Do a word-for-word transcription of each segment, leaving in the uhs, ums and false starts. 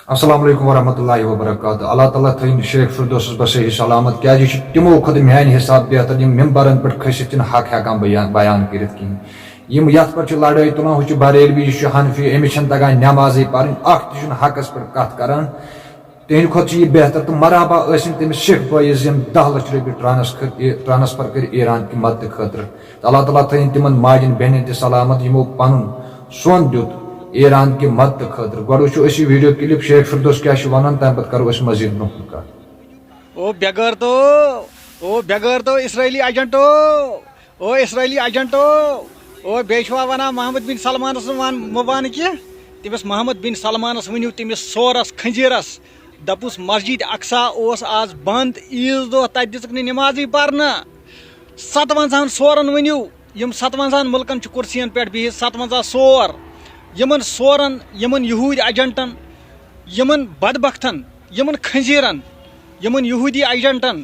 السلام علیکم ورحمۃ اللہ وبرکاتہ۔ اللہ تعالیٰ تھٲیِن شیخ فردوسس بصحیح سلامت، کیازِ یہِ چھُ تِمو کھۄتہٕ میانہِ حساب بہتر، یِم ممبرن پٮ۪ٹھ کھٔسِتھ چھِنہٕ حق ہٮ۪کان بیان، بیان کٔرِتھ کِہینۍ۔ یِم یتھ پٮ۪ٹھ چھِ لڑٲے تُلان، ہُہ چھُ بریلوی، یہِ چھُ حنفی، أمِس چھَنہٕ تگان نٮ۪مازٕے پرٕنۍ، اکھ تہِ چھُنہٕ حقس پٮ۪ٹھ کتھ کران۔ تِہنٛدِ کھۄتہٕ چھُ یہِ بہتر تہٕ مرحبا ٲسِن تٔمِس سِکھ بٲیِس، یِم دَہ لَچھ رۄپیہِ ٹرانسفر، ٹرانسفر کٔرۍ ایران کہِ مدتہٕ خٲطرٕ۔ تہٕ اللہ تعالیٰ تھٲیِن تِمن ماجن بیٚنٮ۪ن تہِ سلامت، یِمو پنُن سۄن دیُت ایران کہِ مدتہٕ خٲطرٕ۔ گۄڈٕ وٕچھو أسۍ یہِ ویڈیو کلپ، شیخ فردوس کیٛاہ چھُ ونان، تَمہِ پتہٕ کرو أسۍ مزید برونٛہہ کُن کتھ۔ او بے غٲرتو، او بے غٲرتو اسرائیلی ایجنٹو، او اسرائیلی ایجنٹو، او بیٚیہِ چھُوا ونان محمد بن سلمانس نہٕ ون-، مہٕ ون کینٛہہ؟ تٔمِس محمد بن سلمانس ؤنِو، تٔمِس سورس خنزیرس، دپُس مسجد اقصا اوس آز بند عیٖذ دۄہ، تتہِ دِژٕکھ نہٕ نمازٕے پرنہٕ۔ ستونزاہن سورن ؤنِو، یِم ستونزاہن مُلکن چھِ کُرسین پٮ۪ٹھ بِہِتھ، ستونزاہ سور، یِمن سورن، یِمن یہوٗدۍ ایجنٹن، یِمن بدبختن، یِمن خنزیرن، یِمن یہوٗدی ایجنٹن،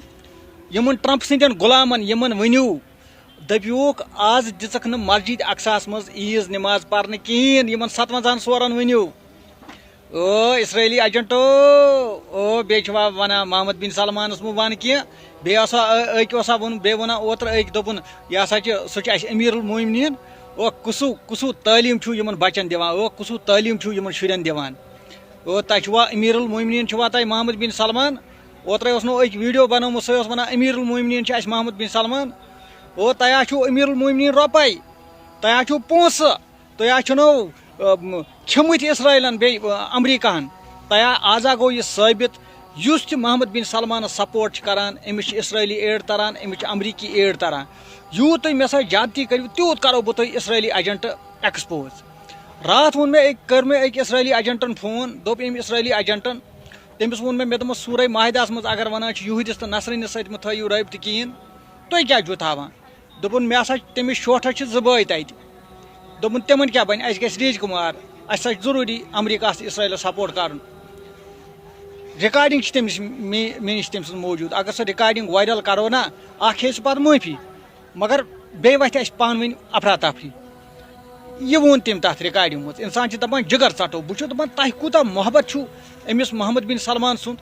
یِمن ٹرمپ سٕنٛدٮ۪ن غلامن، یِمن ؤنِو، دٔپِوُکھ، آز دِژٕکھ نہٕ مسجد اقصاہس منٛز عیٖذ نماز پرنہٕ کِہیٖنۍ، یِمن ستونزاہن سورن ؤنِو۔ او اسرائیلی ایجنٹو، او بیٚیہِ چھِ وا-، ونان محمد بن سلمانس مہٕ ون کینٛہہ۔ بیٚیہِ اوسا أ-، أکۍ اوسا ووٚن، بیٚیہِ ووٚنا اوترٕ أکۍ، دوٚپُن، یہِ ہسا چھِ، سُہ چھُ اَسہِ امیٖر المومنیٖن۔ او کُسُو، کُسُو تعلیٖم چھُو یِمن بچن دِوان؟ او کُسُو تعلیٖم چھُو یِمن شُرٮ۪ن دِوان؟ او تۄہہِ چھُوا امیر المومنین، چھُوا تۄہہِ محمد بن سلمان؟ اوترے اوس نو أکۍ ویڈیو بنومُت، سُہ اوس ونان امیر المومنین چھُ اسہِ محمد بن سلمان۔ او تۄہہِ ہا چھُو امیر المومنین رۄپے، تۄہہِ ہا چھُو پونٛسہٕ، تۄہہِ ہا چھُنو، ام، کھیٚمٕتۍ اسرائیلن بیٚیہِ، ام، امریکہن۔ تۄہہِ ہا آز ہا گوٚو یہِ ثٲبت، یُس تہِ محمد بن سلمانس سپورٹ چھُ کران، أمِس چھِ اسرائیلی ایڈ تران، أمِس چھِ امریکی ایڈ تران۔ یوٗت تُہۍ مےٚ سۭتۍ زیادتی کٔرِو، تیوٗت کرو بہٕ تُہۍ اسرائیلی ایجنٹ ایکسپوز۔ راتھ ووٚن مےٚ أکۍ، کٔر مےٚ أکۍ اسرائیلی ایجنٹن فون، دوٚپ أمۍ اسرائیلی ایجنٹن، تٔمِس ووٚن مےٚ، مےٚ دوٚپمَس، سورہ ماہدہس منٛز اگر ونان چھِ یہوٗدِس تہٕ نصرٲنِس سۭتۍ مہٕ تھٲیِو رٲبطہٕ کِہیٖنۍ، تُہۍ کیٛازِ چھُو تھاوان؟ دوٚپُن، مےٚ ہسا چھِ تٔمِس شوٹھس چھِ زٕ بٲے تَتہِ۔ دوٚپُن، تِمن کیٛاہ بَنہِ؟ اَسہِ گژھِ ریج کُمار، اَسہِ ہسا چھُ ضروٗری امریکہس تہٕ اسرائیلس سپورٹ کرُن۔ ریکارڈنگ چھِ تٔمِس مے-، مےٚ نِش تٔمۍ سٕنٛز موٗجوٗد۔ اگر سۄ ریکارڈنگ وائرل کرو نا، اکھ ہیٚیہِ سُہ پتہٕ معٲفی، مگر بیٚیہِ وتھِ اَسہِ پانہٕ ؤنۍ افراتفری۔ یہِ ووٚن تٔمۍ تَتھ ریکارڈنگ منٛز۔ اِنسان چھِ دَپان، جِگر ژَٹو۔ بہٕ چھُس دَپان، تۄہہِ کوٗتاہ محبت چھُو أمِس محمد بن سلمان سُنٛد،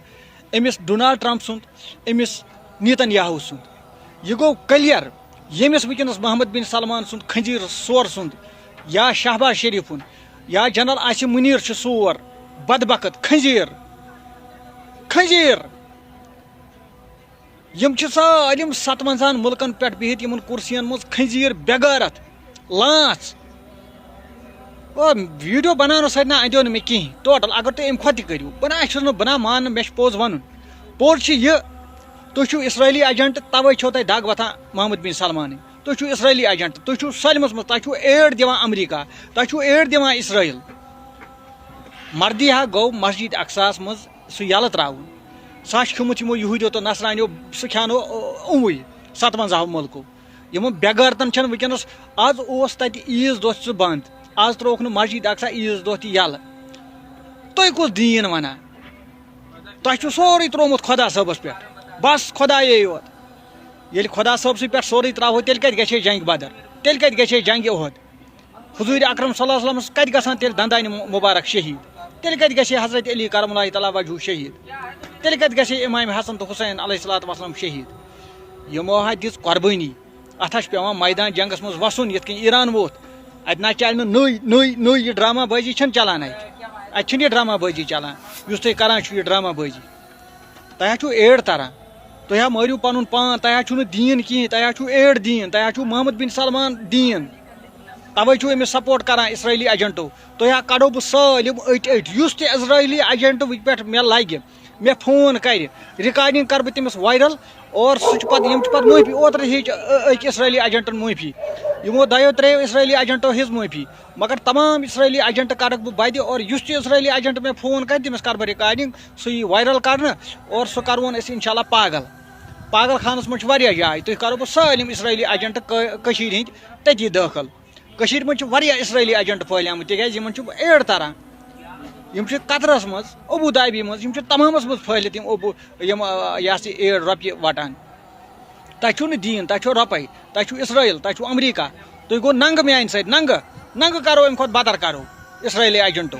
أمِس ڈونالڈ ٹرمپ سُنٛد، أمِس نیتن یاہو سُنٛد؟ یہِ گوٚو کلیر، ییٚمِس وٕنکیٚنَس محمد بن سلمان سُنٛد خنزیر سور سُنٛد، یا شہباز شریفُن، یا جنرل عاصم منیر چھُ سور، بدبخت، خنزیر، خنزیر۔ یِم چھِ سٲلِم ستونزاہن مُلکن پٮ۪ٹھ بِہِتھ یِمن کُرسین منٛز خنزیر، بے غیرت، لانژ۔ او، ویڈیو بناونس سۭتۍ نہ اندیو نہٕ مےٚ کِہینۍ ٹوٹل، اگر تُہۍ امہِ کھۄتہٕ تہِ کٔرِو۔ بہٕ نہ چھُس نہٕ، بہٕ نہ مانہٕ، مےٚ چھُ پوٚز ونُن۔ پوٚز چھُ یہِ، تُہۍ چھِو اسرائیلی ایجنٹ، توے چھو تۄہہِ دگ وۄتھان محمد بن سلمانٕنۍ۔ تُہۍ چھِو اسرائیلی ایجنٹ، تُہۍ چھِو سٲلمس منٛز، تۄہہِ چھُو ایڈ دِوان امریکہ، تۄہہِ چھُو ایڈ دِوان اسرائیل۔ مردی ہا گوٚو مسجد اقصاہس منٛز سُہ یَلہٕ ترٛاوُن۔ سُہ ہا چھُ کھیوٚمُت یِمو یہوٗدیو تہٕ نصرانیو، سُہ کھیانو اُوٕے ستونزاہو مُلکو۔ یِمن بے غٲرتن چھَنہٕ وٕنکیٚنَس، آز اوس تَتہِ عیٖذ دۄہ تہِ سُہ بنٛد، آز ترٛووُکھ نہٕ مسجد اقصا عیٖذ دۄہ تہِ یَلہٕ۔ تُہۍ کُس دیٖن وَنان؟ تۄہہِ چھُو سورُے ترٛوومُت خۄدا صٲبَس پٮ۪ٹھ، بَس خۄدایے یوت۔ ییٚلہِ خۄدا صٲبسٕے پٮ۪ٹھ سورُے ترٛاوہو، تیٚلہِ کَتہِ گژھِ ہے جنگہِ بدر؟ تیٚلہِ کَتہِ گژھِ ہے جنگہِ اُحد؟ حضور اکرم صلی اللہ علیہ وسلمس کتہِ گژھان تیٚلہِ دندانہِ مُ-، مُبارک شہیٖد؟ تیٚلہِ کتہِ گژھِ ہے حضرت علی کرم اللہ تعالیٰ وجہہ شہیٖد؟ تیٚلہِ کتہِ گژھِ ہے امام حسن تہٕ حسین علیہ الصلوۃ والسلام شہیٖد؟ یِمو ہا دِژ قۄربٲنی۔ اتھ ہا چھُ پٮ۪وان میدان جنگس منٛز وسُن، یِتھ کٔنۍ ایران ووٚتھ۔ اتہِ نہ چلہِ نہٕ نٔے، نٔے، نٔے یہِ ڈرامہ بٲزی چھنہٕ چلان اتہِ۔ اتہِ چھنہٕ یہِ ڈرامہ بٲزی چلان، یُس تُہۍ کران چھِو یہِ ڈرامہ بٲزی۔ تۄہہِ ہا چھُو ایڈ تران۔ تُہۍ ہا مٲرِو پنُن پان، تۄہہِ ہا چھُو نہٕ دیٖن کِہیٖنۍ، تۄہہِ ہا چھُو ایڈ دیٖن، تۄہہِ ہا چھُو محمد بن سلمان دیٖن۔ توے چھُو أمِس سپورٹ کران اسرائیلی ایجنٹو۔ تُہۍ ہا کڑو بہٕ سٲلِم أٹۍ أٹۍ۔ یُس تہِ اسرائیلی ایجنٹ وٕنہِ پٮ۪ٹھ مےٚ لگہِ، مےٚ فون کرِ، ریکارڈنگ کرٕ بہٕ تٔمِس وائرل، اور سُہ چھُ پتہٕ، یِم چھِ پتہٕ معٲفی۔ اوترٕ ہیٚچ أ-، أکۍ اسرائیلی ایجنٹن معٲفی، یِمو دۄیو ترٛیٚیو اسرائیلی ایجنٹو ہیٚژ معٲفی۔ مگر تمام اسرائیلی ایجنٹ کرکھ بہٕ بدِ، اور یُس تہِ اسرائیلی ایجنٹ مےٚ فون کرِ، تٔمِس کرٕ بہٕ ریکارڈنگ، سُہ یی وائرل کرنہٕ، اور سُہ کرون أسۍ انشاءاللہ پاگل۔ پاگل خانس منٛز چھِ واریاہ جاے، تُہۍ کرو بہٕ سٲلِم اسرائیلی ایجنٹ کٔ-، کٔشیٖرِ ہٕنٛدۍ تٔتی دٲخل۔ کٔشیٖرِ منٛز چھِ واریاہ اسرائیلی ایجنٹ پھٔہلیمٕتۍ، تِکیازِ یِمن چھُ ایڈ تران۔ یِم چھِ قطرس منٛز، ابو دھابی منٛز، یِم چھِ تمامس منٛز پھٔہلِتھ، یِم ابو، یِم، آ، یہِ ہسا یہِ ایڈ رۄپیہِ وٹان۔ تۄہہِ چھُو نہٕ دیٖن، تۄہہِ چھو رۄپَے، تۄہہِ چھُو اسرائیل، تۄہہِ چھُو امریکہ، تُہۍ گوٚو ننٛگہٕ میانہِ سۭتۍ، ننٛگہٕ، ننٛگہٕ کرو، امہِ کھۄتہٕ بدتر کرو اسرائیلی ایجنٹو۔